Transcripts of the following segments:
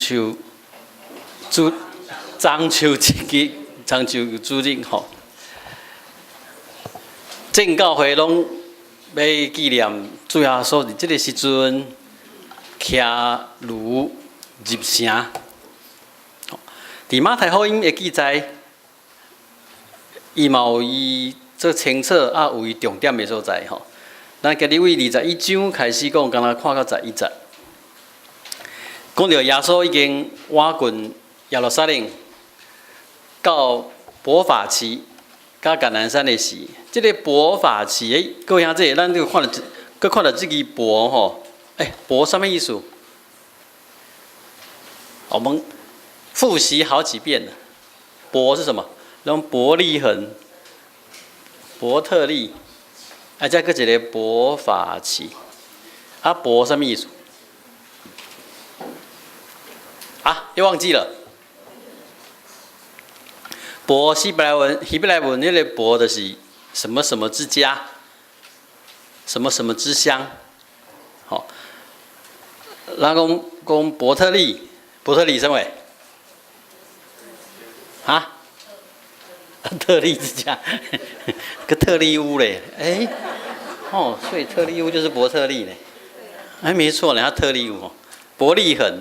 樹主棕樹日，棕樹主日吼。正教會攏欲紀念主耶穌佇這个時陣騎驢入城。佇馬太福音的記載，伊嘛有伊做清楚啊，有伊重點的所在吼。咱今日為21章開始講，敢若看到十一節，講著耶穌已經倚近耶路撒冷，到伯法其佮橄欖山的時，這个伯法其，欸，各位兄弟，咱這个看著，閣看著這支伯吼，欸，伯啥物意思？我們複習好幾遍了。伯是什麼？用伯利恆、伯特利，啊，再閣一个伯法其，啊，伯啥物意思？啊，又忘記了。伯希伯來文，希伯來文那個伯就是什麼什麼之家，什麼什麼之鄉，好。咱講講伯特利，伯特利啥物？啊？特利之家，個特力屋咧，欸，哦，所以特力屋就是伯特利咧，哎，沒錯咧，他特力屋，伯利恆，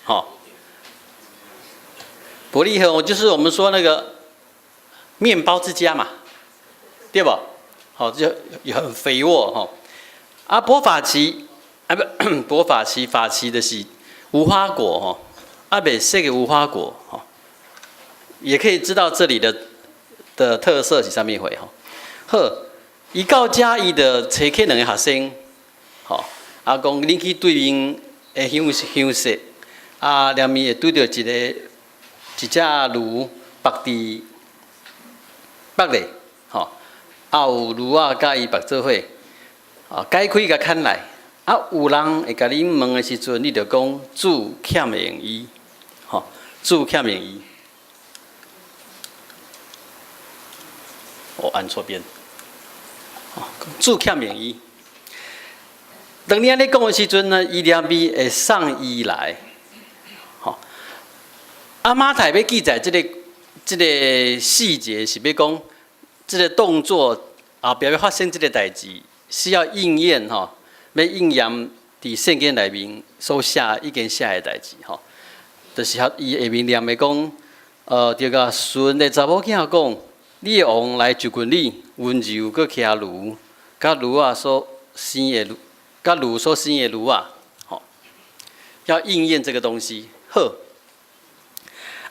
好。伯利恆，我就是我們說那個麵包之家嘛，對不？好，就也很肥沃哈。啊，伯法其，啊不，伯法其法其的是無花果哈，啊袂說个無花果哈，也可以知道這裡的特色是啥物貨吼。好，伊到遮伊就差遣兩个學生，吼，啊講恁去對面的鄉鄉舍，啊，連面會拄著一个一隻驢縛佇縛咧，吼，啊有驢仔佮伊縛做伙，啊解開共牽來，啊有人會共恁問的時陣，你就講主欠用伊，吼，主欠用伊。我按錯邊，主欠用伊。當你按呢講的時陣呢，伊連面會送伊來。啊，馬太欲記載這个細節，是欲講這个動作後壁欲發生這个代誌，是要應驗吼，欲應驗佇聖經內面所寫已經寫的代誌吼，就是伊下面念的講，就共順的查某囝講，你的王來就近你，溫柔閣騎驢，佮驢仔所生的，佮驢所生的驢仔，吼，要應驗這個東西，好。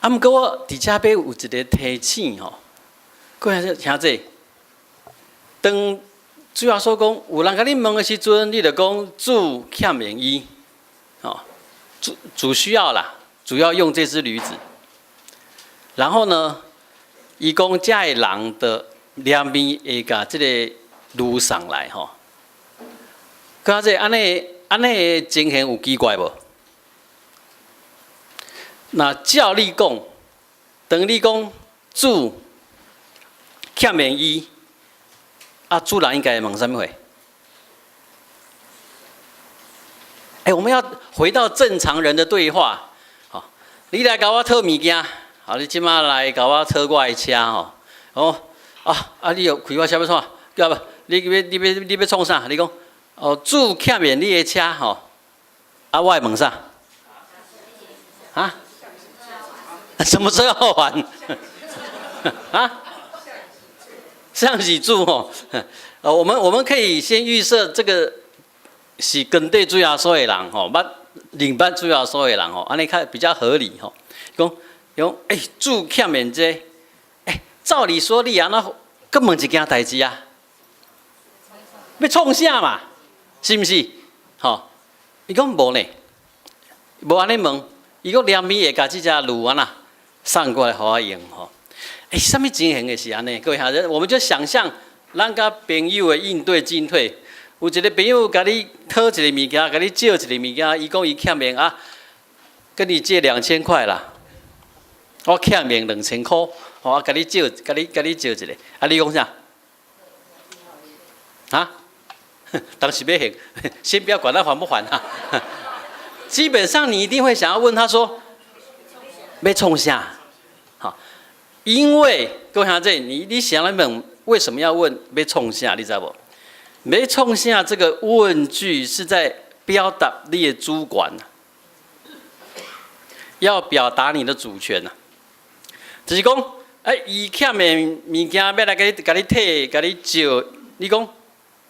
啊，毋過我佇遮欲有一个提醒吼，各位兄弟，當主耶穌講有人共你問的時陣，你就講主欠用伊，吼，主主需要啦，主要用這隻驢子。然後呢，伊講遮的人的連面會共這个驢送來吼。閣這按呢按呢的情形有奇怪無？那照你講，當你講主欠用伊，啊，主人應該會問啥物話？欸，我們要回到正常人的對話。好，你來共我討物件，好，你這馬來共我討我的車吼。哦，啊啊，你欲開我車欲創啥？對無？你欲你欲你欲創啥？你講，哦，主欠用你的車吼，啊，我會問啥？啊？什麼時候還？啊？向喜主吼，我們可以先預設這個是跟綴主耶穌的人吼，捌認捌主耶穌的人吼，按呢較比較合理吼。講講，欸，主欠用這個，欸，照理說你按怎閣問一件代誌啊？欲創啥嘛？是毋是？吼，伊講無呢，無按呢問，伊講連面會共這隻驢按怎送過來予我用吼。欸，啥物情形會是按呢？各位兄弟，我們就想象咱佮朋友的應對進退，有一个朋友共你討一个物件，共你借一个物件，伊講伊欠用啊，跟你借2000塊啦，我欠用2000箍，我共你借，共你共你借一下，啊，你講啥？啊？當時欲還，先不要管他還不還啊。基本上你一定會想要問他說：欲創啥？好，因為各位兄弟，你想來問為什麼要問欲創啥？你知無？欲創啥這個問句是在表達你的主權，要表達你的主權啊。就是講，哎，伊欠的物件欲來共你提，共你借，你講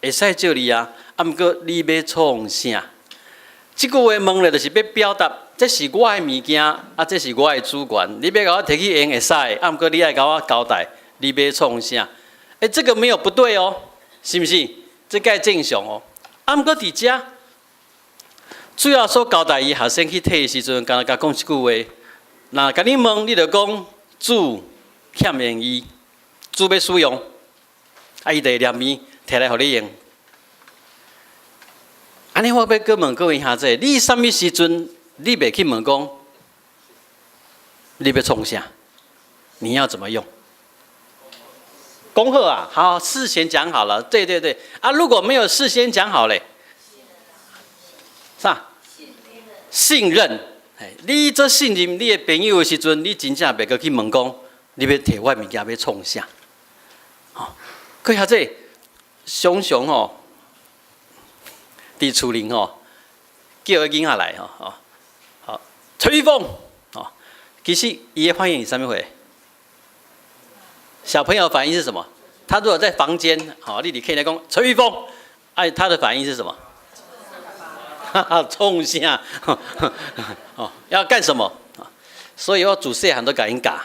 會使借你啊，啊，毋過你欲創啥？這句話問咧，就是欲表達，這是我的物件，啊，這是我的主權，你欲共我提去用會使，啊，毋過你愛共我交代，你欲創啥？欸，這個沒有不對哦，是毋是？這蓋正常哦。啊，毋過佇遮，主耶穌交代伊學生去提的時陣，敢若共講一句話，若共你問，你就講主欠用伊，主欲使用，啊，伊就會連鞭提來予你用。按呢，我欲閣問各位兄弟，你啥物時陣你袂去問講，你欲創啥？你要怎麼用？講好啊，好，事先講好了，對對對。啊，如果沒有事先講好嘞，啥？信任。你做信任你的朋友的時陣，你真正袂閣去問講，你欲提我物件欲創啥？吼，閣遐這常常吼，佇厝裡吼，叫个囡仔來吼，吼，好，陳玉鳳，哦，其實伊的反應是啥物貨？小朋友反應是什麼？他如果在房間，好，你佇客廳講陳玉鳳，哎，他的反應是什麼？哈哈，創啥？哦，要幹什麼？所以我自細漢都共𪜶教。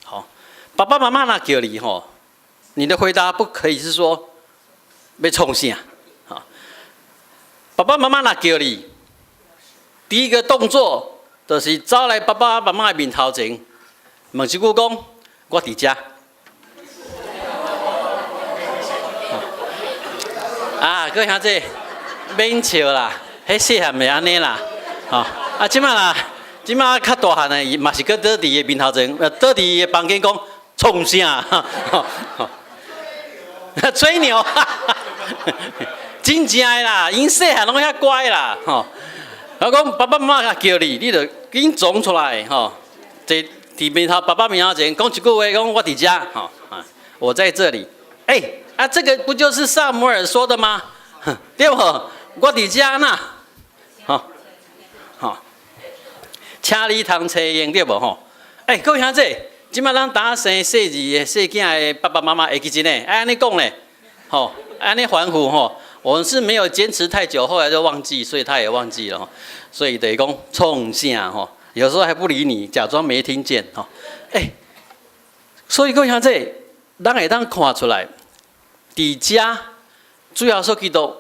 好，爸爸媽媽若叫你吼，你的回答不可以是說欲創啥？好，爸爸媽媽若叫你，第一個動作就是走來爸爸媽媽的面頭前，問一句講：我佇遮。啊，各位兄弟，免笑啦，彼細漢會按呢啦，吼啊，這馬啦，這馬較大漢的，嘛是閣倒佇伊面頭前，倒佇伊的房間講創啥？吹牛，真正的啦，𪜶細漢攏遐乖啦，吼。我講爸爸媽媽叫你，你就緊衝出來，吼，坐佇面頭爸爸面頭前講一句話，講我佇遮，吼，啊，我在這裡，欸。啊，這個不就是撒母耳說的嗎？對無？我佇遮呢，吼，吼，請你通揣用對無？吼，欸，各位兄弟，這馬咱當生細兒的細囝的爸爸媽媽會記真呢？愛按呢講咧，吼，按呢歡呼吼。我們是沒有堅持太久，後來就忘記，所以他也忘記了。所以等於講創啥吼，有時候還不理你，假裝沒聽見吼。欸，所以各位兄弟，咱會當看出來。佇遮主耶穌基督，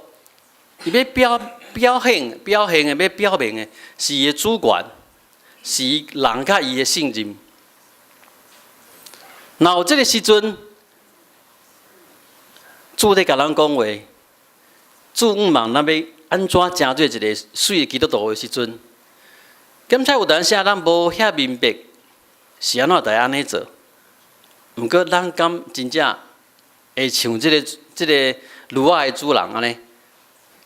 伊欲表現的，欲表明的，是伊的主權，是人佮伊的信任。若有這個時陣，主咧共咱講話，主向望咱欲按怎成做一個媠的基督徒的時陣，敢才有當時咱無遐明白是按怎才按呢做，毋過咱敢真正會像這個驢仔的主人按呢，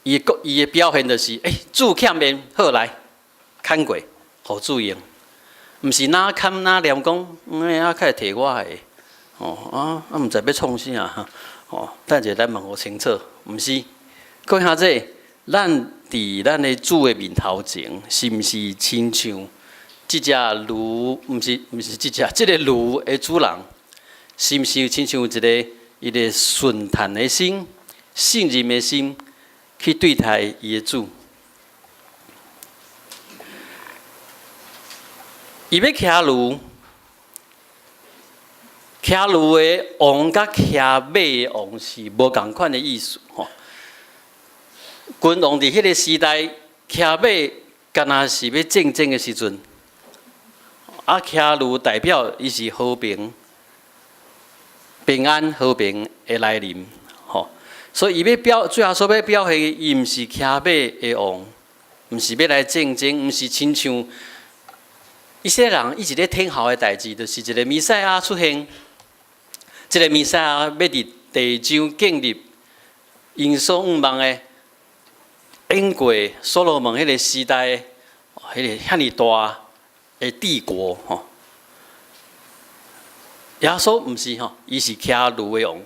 伊的表現就是，欸，主欠免好來牽過，予主用，毋是哪牽哪念講，啊，較會提我的，哦啊啊，毋知欲創啥，哦，等下來問予清楚，毋是，閣兄弟，咱佇咱的主的面頭前，是毋是親像這隻驢？毋是，毋是這隻，這個驢的主人，是毋是親像一個？伊個順趁的心、信任的心去對待伊的主。伊欲騎驢，騎驢的王佮騎馬的王是無仝款的意思吼。君王佇彼個時代騎馬，敢若是欲戰爭的時陣，啊，騎驢代表伊是和平、平安和平的來臨，吼！所以伊欲表，最後所欲表現的，伊毋是騎馬的王，毋是欲來戰爭，毋是親像以色列人一直咧等候的代誌，就是一個彌賽亞出現，這個彌賽亞欲佇地上建立𪜶所向望的，經過所羅門彼個時代，彼个遐爾大的帝國吼。耶穌毋是吼，伊是騎驢的王。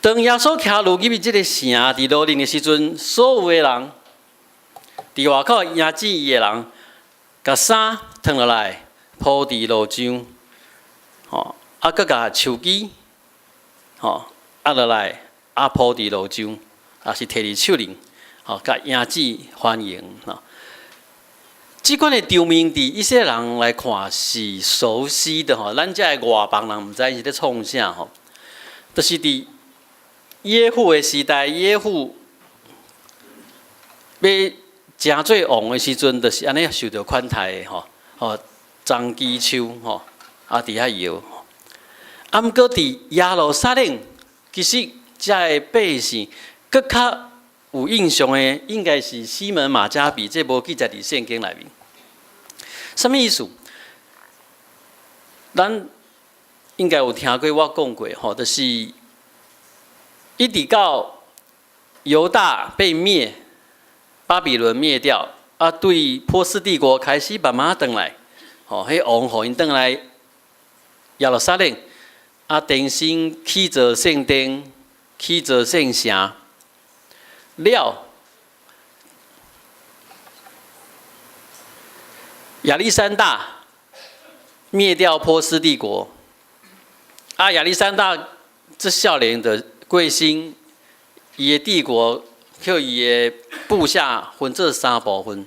當耶穌騎驢入去這个城佇路頂的時陣，所有的人佇外口迎接伊的人，共衫脫落來鋪佇路上，吼，啊，閣共樹枝，吼，壓落來，啊，鋪佇路上，也是提佇手裡，吼，共迎接歡迎，吼。這款的場面，佇以色列人來看是熟悉的吼，咱遮的外邦人毋知伊是咧創啥吼，就是佇耶戶的時代，耶戶欲成做王的時陣，就是按呢受著款待的吼，吼，樟枝樹吼，啊佇遐搖。啊，毋過佇耶路撒冷，其實遮的百姓閣較有印象的，應該是西門馬加比，這無記載佇聖經內面。啥物意思？咱應該有聽過我講過吼，就是一直到猶大被滅，巴比倫滅掉，啊，對波斯帝國開始慢慢轉來，吼，彼王予𪜶轉來耶路撒冷，啊，重新起造聖殿，起造聖城了。亞歷山大滅掉波斯帝國，啊，亞歷山大這少年的過身，伊的帝國予伊的部下分做三部分，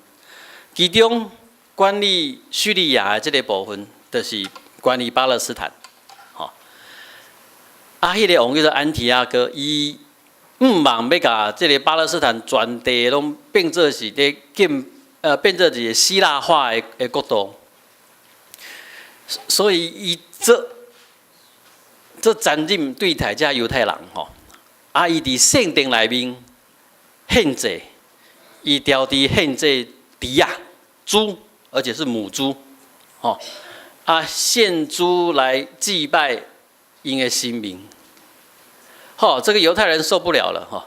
其中管理敘利亞的這个部分，就是管理巴勒斯坦，吼。啊，彼个王叫做安提阿哥，伊向望欲共這个巴勒斯坦全地攏變做是咧建。變做一个希臘化的國度，所以伊這這殘忍對待遮猶太人吼，啊，伊佇聖殿內面獻祭，伊調佇獻祭豬仔，豬，而且是母豬，吼，啊，獻豬來祭拜𪜶的神明，吼，這個猶太人受不了了，吼，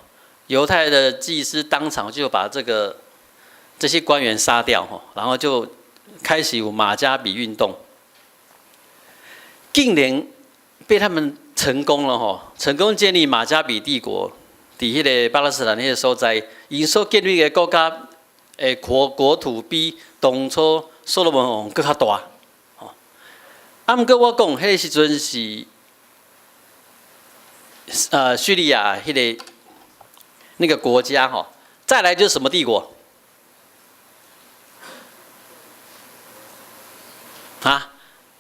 猶太的祭司當場就把這些官員殺掉，吼，然後就開始有馬加比運動，竟然被他們成功了，吼，成功建立馬加比帝國，佇彼个巴勒斯坦彼个所在，𪜶所建立的國家的國土比當初所羅門王閣較大，吼。啊，毋過我講，彼个時陣是，敘利亞彼个那個國家，吼，再來就是什麼帝國？啊，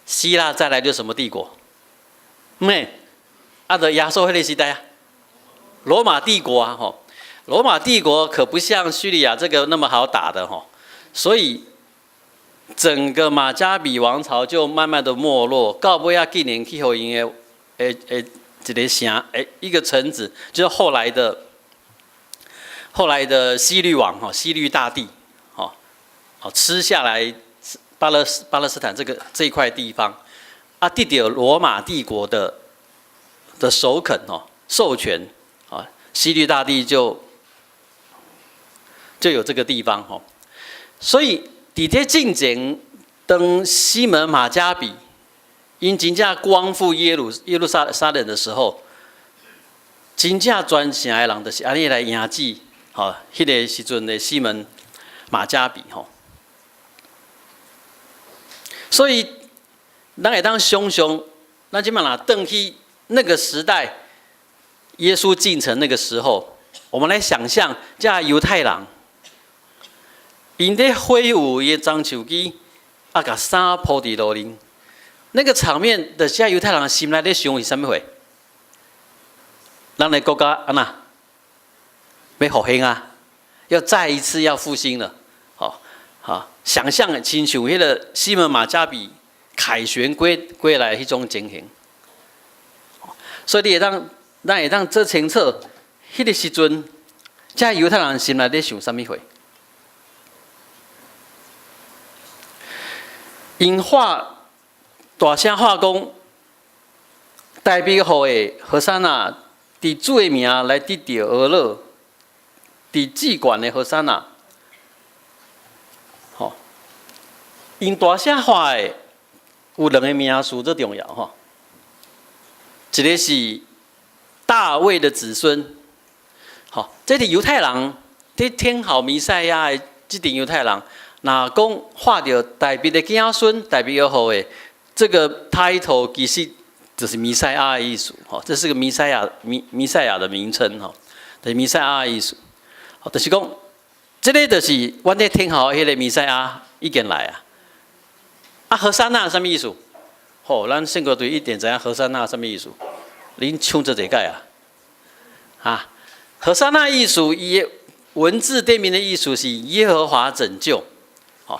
希臘再來就是什麼帝國？咩？啊，就耶穌彼个時代啊，羅馬帝國啊，吼，羅馬帝國可不像敘利亞這個那麼好打的，吼，所以整個馬加比王朝就慢慢的沒落，到尾仔竟然去予𪜶的一个城，一個臣子，就是後來的希律王，吼，希律大帝，吼，哦，吃下來巴勒斯坦這塊地方，啊，得著羅馬帝國的首肯哦，授權啊，希律大帝就有這個地方吼，所以佇這進前，當西門馬加比𪜶真正光復耶路撒冷的時候，真正全城的人就是按呢來迎接，吼，彼个時陣的西門馬加比吼。所以，咱會當想象，咱這擺若轉去那個時代，耶穌進城那個時候，我們來想象，這猶太人，𪜶咧揮舞伊的樟樹枝，啊，共衫鋪佇路頂，那個場面，就是這猶太人心內咧想是啥物貨？咱的國家按怎？欲復興啊！要再一次要復興了，好，好，想象親像彼个西門馬加比凱旋歸來彼種情形。所以你會當，咱會當做清楚，彼个時陣，這猶太人心內咧想啥物貨？𪜶喊大聲喊講，大衛後裔和散那，佇主的名來得著呵咾，佇至懸的和散那， 𪜶大聲喊的有兩个名詞最重要吼，一个是大衛的子孫，吼，這是猶太人佇等候彌賽亞的這陣猶太人，若講喊著大衛的子孫、大衛的後裔，這個 title 其實就是彌賽亞的意思，吼，這是個彌賽亞彌賽亞的名稱，吼，就是彌賽亞的意思，就是講，這个就是阮咧等候彼个彌賽亞已經來啊。啊，和散那啥物意思？吼，咱聖歌隊一定知影和散那啥物意思？恁唱做濟擺啊？啊，和散那意思，伊的文字頂面的意思是耶和華拯救。吼，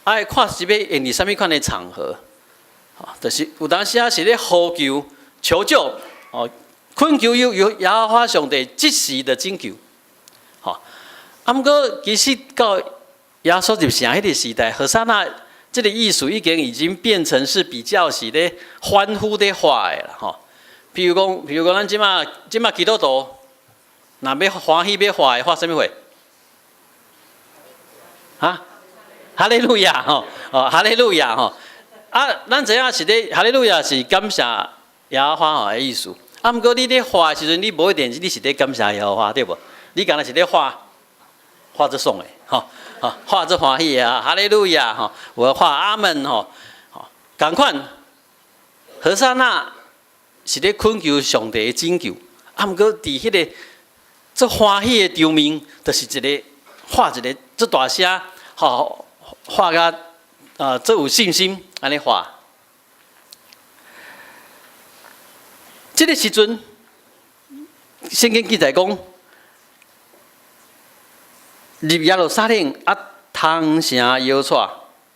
愛看是欲用佇啥物款的場合？吼，就是有當時啊是咧呼求、求救，哦，懇求有耶和華上帝即時的拯救。吼，啊，毋過其實到耶穌入城彼个時代，和散那這个意思已經變成是比較是咧歡呼咧喊的啦，吼。譬如講，咱這馬基督徒，若欲歡喜欲喊的，喊啥物話？哈？哈利路亞吼，哦，哈利路亞吼。啊，咱知影是咧哈利路亞是感謝耶和華的意思。啊，毋過你咧喊的時陣，你無一定你是咧感謝耶和華，對無？你敢若是咧喊，喊做爽的，吼。喊做歡喜啊！哈利路亞！吼，我喊阿門吼，吼，仝款，和散那是咧懇求上帝的拯救，啊，毋過佇彼个做歡喜的場面，就是一个喊一个足大聲，吼，喊甲啊，足有信心按呢喊。這个時陣，聖經記載講，入耶路撒冷啊，湯城搖掣，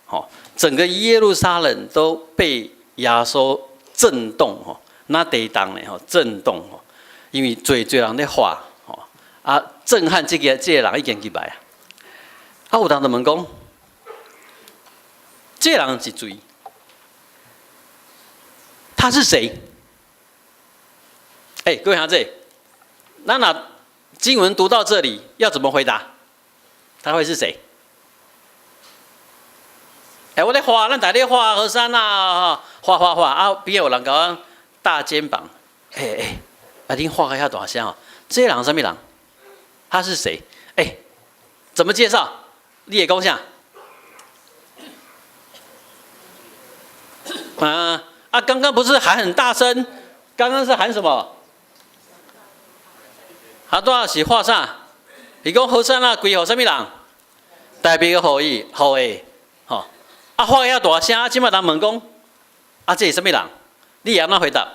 吼，整個耶路撒冷都被耶穌震動，吼，那地動咧，吼，震動，吼，因為濟濟人咧喊，吼，啊，震撼這個人已經入來啊。啊，有人就問講，這個人是誰？他是誰？欸，各位兄弟，咱若經文讀到這裡，要怎麼回答？他會是誰？欸，我咧喊，咱大咧喊和散那，喊喊喊啊！邊有人共阮搭肩膀，欸欸，啊，恁喊較遐大聲哦，這个人啥物人？他是誰？欸，怎麼介紹？你會講啥？啊啊！剛剛不是喊很大聲？剛剛是喊什麼？啊，拄仔是喊啥？伊講和散那歸予啥物人？大衛的後裔，後裔，吼！啊，喊遐大聲，這擺人問講，啊，這是啥物人？你會按怎回答？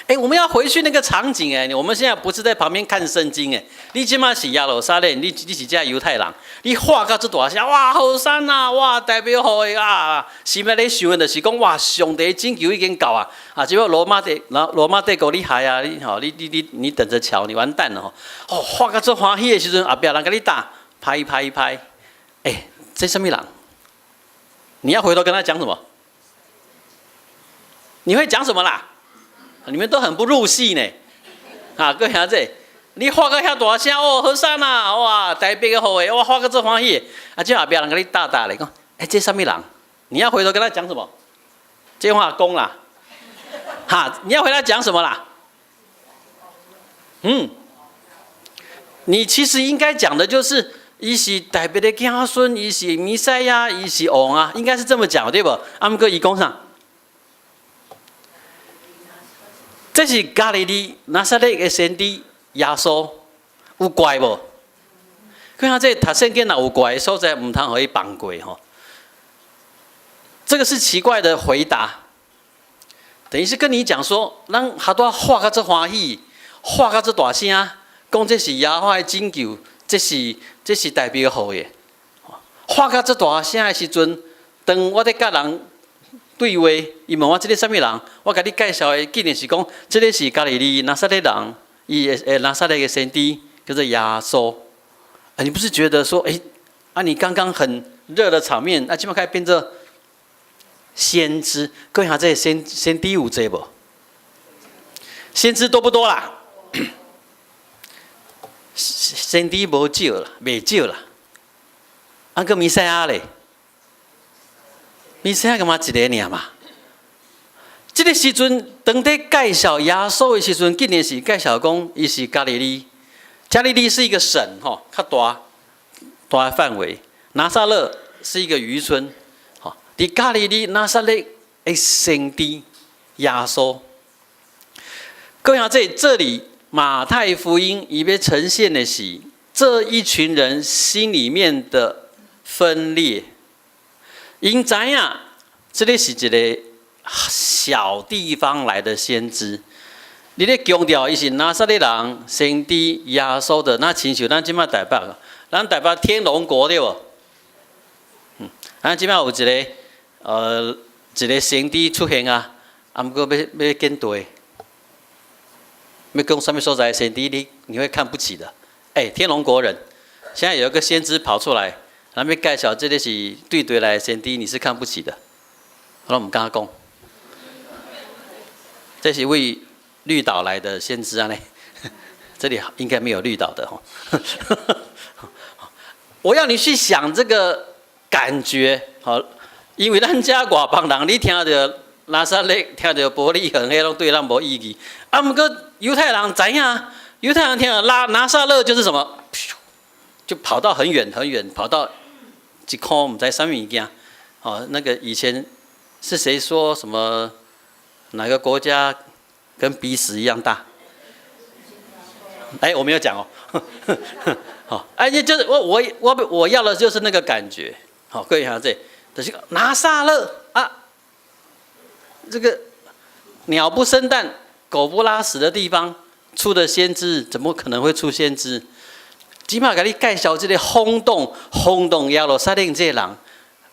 欸，我們要回去那個場景欸，我們現在不是在旁邊看聖經欸，你這擺是耶路撒冷，你是這猶太人，你喊甲這大聲，哇，和散那，哇，大衛後裔啊，心內咧想的就是講，哇，上帝拯救已經到啊，啊，這擺羅馬帝國你害啊，你吼，你等着瞧，你完蛋了吼，哦，喊甲這歡喜的時陣，後壁人共你搭，拍拍拍，欸，這啥物人？你要回頭跟他講什麼？你會講什麼啦？你們都很不入戲呢，啊，各位兄弟，你喊甲遐大聲哦，和散那，哇，大衛的後裔，哇，喊甲足歡喜，啊，這後壁人共你搭搭咧，講，欸，這啥物人？你要回頭跟他講什麼？這話講啦，哈，你要回來講什麼啦？嗯，你其實應該講的就是，伊是大衛的子孫，伊是彌賽亞，伊是王啊，應該是這麼講，對無？啊，毋過伊講啥？這是加利利拿撒勒的先知耶穌，有怪無？看這讀聖經若有怪的所在，毋通予伊放過吼。這個是奇怪的回答，等於是跟你講說，咱哈拄喊甲這歡喜，喊甲這大聲，講這是耶和華的拯救，這是大衛的後裔。喊甲這大聲的時陣，當我咧佮人對話，伊問我這个啥物人，我共你介紹的竟然是講，這个是加利利拿撒勒人，伊的拿撒勒的先知叫做耶穌。啊，你不是覺得說，欸，啊，你剛剛很熱的場面，啊，這擺開始變做先知，各位兄弟，先知有濟無？先知多不多啦？先知無少啦，袂少啦。啊，啊，閣彌賽亞咧，彌賽亞敢若一个爾嘛？這个時陣，當佇介紹耶穌的時陣，竟然是介紹講伊是加利利。加利利是一個省，吼，較大大範圍。拿撒勒是一個漁村，吼，佇加利利拿撒勒的先知耶穌。各位這這裡馬太福音伊欲呈現的是這一群人心裡面的分裂。𪜶知影，這个是一个小地方來的先知。你咧強調伊是拿撒勒人，先知耶穌的，那親像咱這馬台北，咱台北天龍國對無？咱這馬有一個先知出現啊，啊，毋過欲見對，欲講啥物所在的先知，你會看不起的。欸，天龍國人，現在有一個先知跑出來，咱欲介紹這个是對佗來的先知，你是看不起的，我攏毋敢講。這是為綠島來的先知啊！呢，這裡應該沒有綠島的吼。我要你去想這個感覺，好，因為咱遮外邦人，你聽著拿撒勒，聽著伯利恆，彼攏對咱無意義。啊，毋過猶太人知影，猶太人聽著拿撒勒就是什麼，就跑到很遠很遠，跑到一箍毋知啥物件。哦，那個以前是誰說什麼？哪個國家跟鼻屎一樣大？哎，我沒有講哦。好，哎，就是我要的就是那個感覺。好，各位看這，就是拿撒勒啊，這個鳥不生蛋、狗不拉屎的地方出的先知，怎麼可能會出先知？這馬共你介紹這个轟動、轟動耶路撒冷這个人，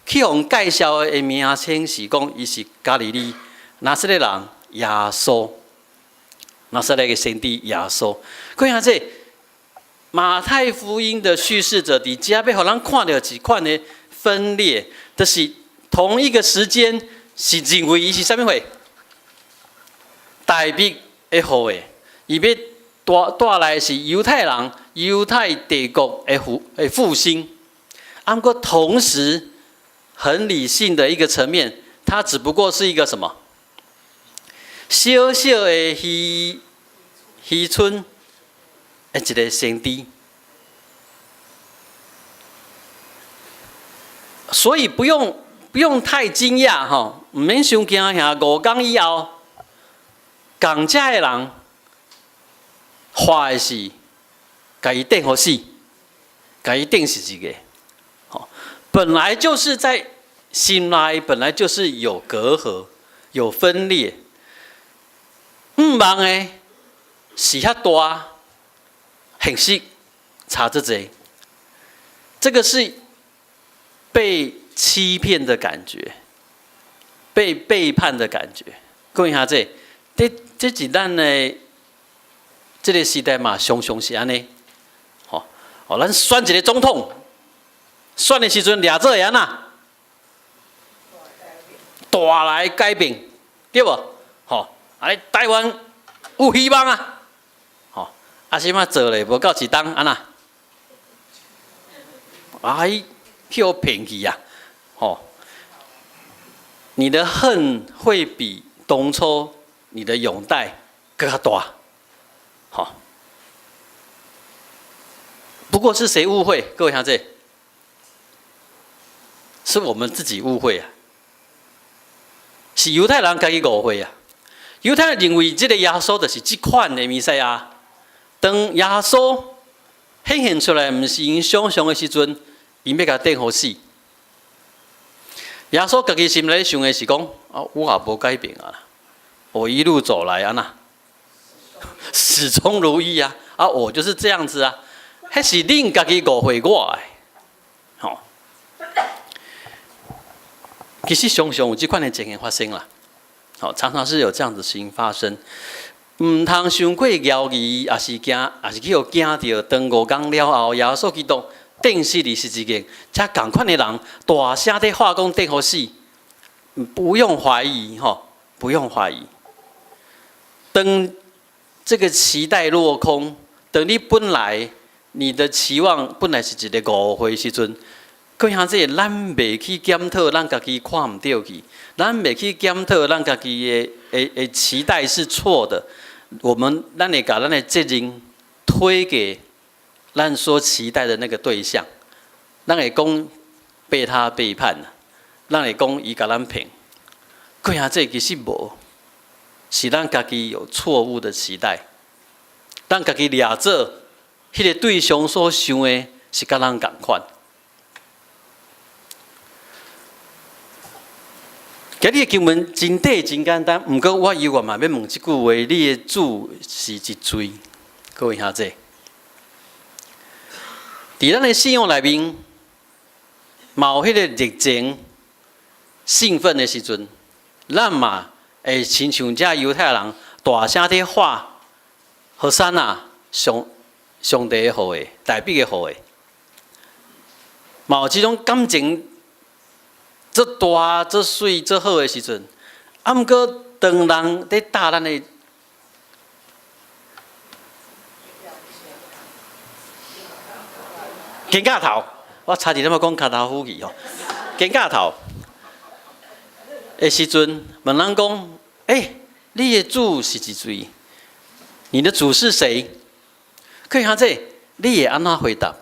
去予介紹的名稱是講，伊是加利利拿撒勒人耶穌，拿撒勒的先知耶穌。看下這馬太福音的敘事者，佇遮欲予咱看著一款的分裂，就是同一個時間是認為伊是啥物貨？大衛的後裔，伊欲帶來是猶太人、猶太帝國的復興。啊，毋過同時很理性的一個層面，它只不過是一個什麼？小小的漁村的一個先知，所以不用太驚訝吼，毋免傷驚嚇。5工以後，仝遮的人話的是，共伊釘予死，共伊釘十字架。吼，本來就是在心內本來就是有隔閡、有分裂。向望的是遐大，現實差這濟。這個是被欺騙的感覺，被背叛的感覺。各位兄弟，這是咱的這個時代嘛，常常是按呢。吼，哦，咱選一個總統，選的時陣掠做會按怎？大來改變，對無？吼，啊，台灣有希望啊！吼，啊，這馬做咧無夠一冬，按怎？哎，去予騙去啊！吼，你的恨會比當初你的擁戴閣較大，吼。不過是誰誤會？各位兄弟，是我們自己誤會啊！是猶太人家己誤會啊！猶太人認為這个耶穌就是這款的彌賽亞。當耶穌顯現出來，毋是𪜶想象的時陣，𪜶欲共釘予死。耶穌家己心內想的是講：啊，我也無改變啊，我一路走來按怎，始終如一啊！啊，我就是這樣子啊。彼是恁家己誤會我的，吼。其實常常有這款的情形發生啦，好，常常是有這樣子事情發生。毋通傷過猶疑，也是驚，也是去予驚著。當5工了後，耶穌基督釘死佇十字架，遮仝款的人大聲佇喊講釘予死，不用懷疑，吼，不用懷疑。當這個期待落空，當你本來你的期望本來是一個誤會時陣，各位兄弟，咱袂去檢討咱家己看毋對去，咱袂去檢討咱家己的期待是錯的。我們咱會共咱的責任推給咱所期待的那個對象，咱會講被他背叛了，咱會講伊共咱騙。各位兄弟，其實無，是咱家己有錯誤的期待，咱家己掠做彼個對象所想的是佮咱仝款。今日的經文真短真簡單，毋過我猶原嘛欲問這句話：你的主是一罪？各位兄弟，佇咱的信仰內面，嘛有彼個熱情、興奮的時陣，咱嘛會親像這猶太人大聲佇喊：和散那，上帝的後裔，大衛的後裔，嘛有這種感情。足大、足媠、足好的時陣，啊，毋過當人佇貼咱的肩胛頭，我差一點仔講跤頭趺去吼，肩胛頭的時陣，問人講：欸，你的主是一誰？你的主是誰？各位兄弟，你會按怎回答？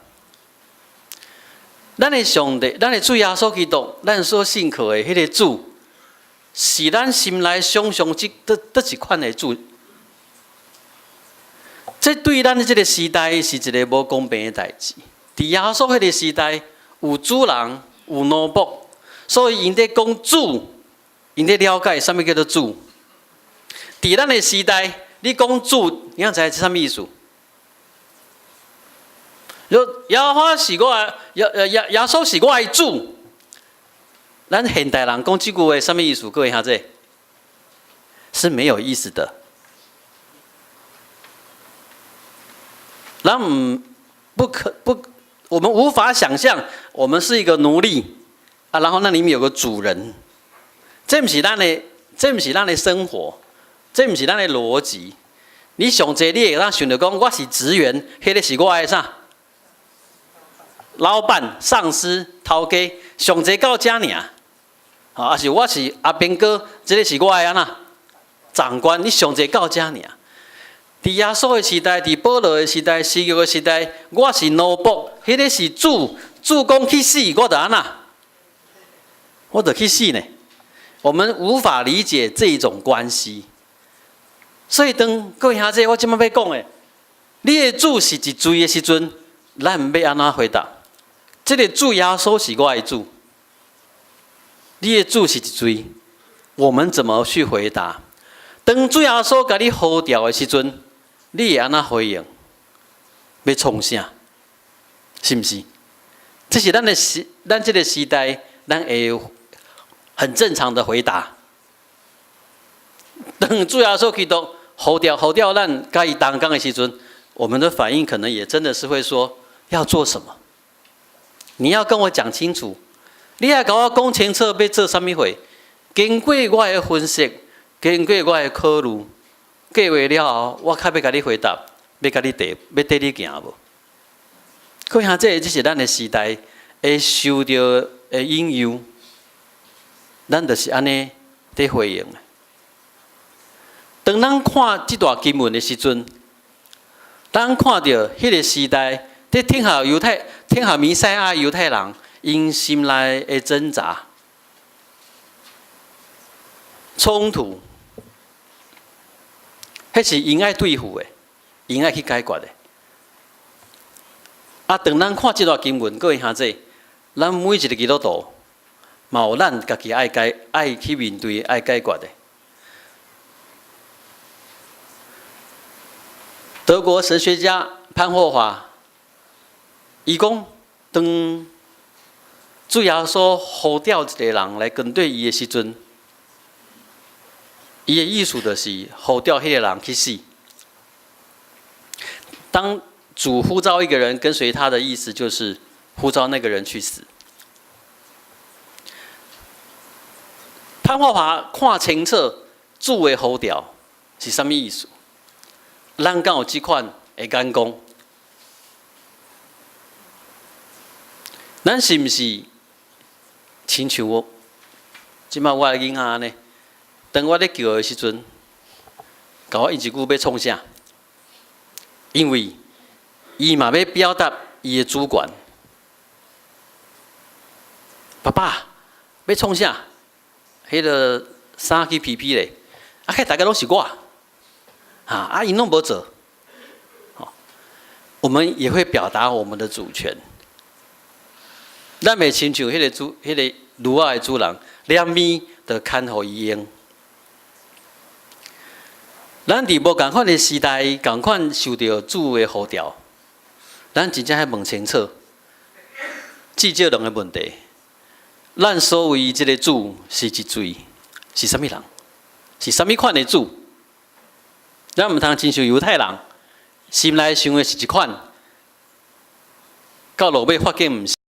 咱的上帝，咱的主耶穌基督，咱所信靠的彼個主，是咱心內想象這佗一款的主。這對咱這個時代是一個無公平的代誌。佇耶穌彼個時代，有主人，有奴僕，所以𪜶佇講主，𪜶佇了解啥物叫做主。佇咱的時代，你講主，你知是啥物意思？耶和華是我的，耶穌是我的主。咱現代人講這句話，啥物意思？各位兄弟，是沒有意思的。咱毋不可不，我們無法想象，我們是一個奴隸啊，然後那裡面有個主人，這毋是咱的，這毋是咱的生活，這毋是咱的邏輯。你上濟你會當想著講，我是職員，彼個是我的啥？老闆、上司、頭家，上濟到遮爾，啊是我是阿兵哥，這個是我的按怎長官，你上濟到遮爾。佇耶穌的時代，佇保羅的時代，新約的時代，我是奴僕，彼個是主，主講去死，我就按怎，我就去死呢。我們無法理解這種關係，所以當各位兄弟，我這擺欲講的，你的主是一罪的時陣，咱欲按怎回答？這個主耶穌是我的主，你的主是一罪，我們怎麼去回答？當主耶穌共你呼召的時陣，你會按怎回應？欲創啥？是毋是？這是咱的時，咱這個時代，咱會很正常的回答。當主耶穌基督呼召咱佮伊同工的時陣，我們的反應可能也真的是會說：要做什麼？你要跟我講清楚，你愛共我講清楚，欲做啥物貨？經過我的分析，經過我的考慮，計劃了後，我較欲共你回答，欲共你綴，欲綴你行無？各位兄弟，這是咱的時代會受著的引誘，咱就是按呢佇回應。當咱看這段經文的時陣，咱看著彼個時代佇等候猶太、等候彌賽亞猶太人，𪜶心內的掙扎、衝突，彼是𪜶愛對付的，𪜶愛去解決的。啊，當咱看這段經文，各位兄弟，咱每一個基督徒，嘛有咱家己愛解、愛去面對、愛解決的。德國神學家潘霍華，伊講，當主耶穌呼召一個人來跟隨伊的時陣，伊的意思就是呼召彼個人去死。當主呼召一個人跟隨他的意思，就是呼召那個人去死。潘霍華看清楚主的呼召是啥物意思？咱敢有這款的眼光？咱是毋是親像我？這擺我的囡仔按呢？當我咧叫的時陣，共我應一句欲創啥？因為伊嘛欲表達伊的主權。爸爸欲創啥？彼个衫去披披咧，啊，彼大家攏是我，啊啊，𪜶攏無做。我們也會表達我們的主權。咱袂親像彼个主、彼個驢仔的主人，兩物就牽予伊用。咱佇無仝款的時代，仝款受著主的呼召，咱真正愛問清楚，至少兩个問題。咱所謂這个主是一罪，是啥物人？是啥物款的主？咱毋通親像猶太人，心內想的是一款，到落尾發現毋是。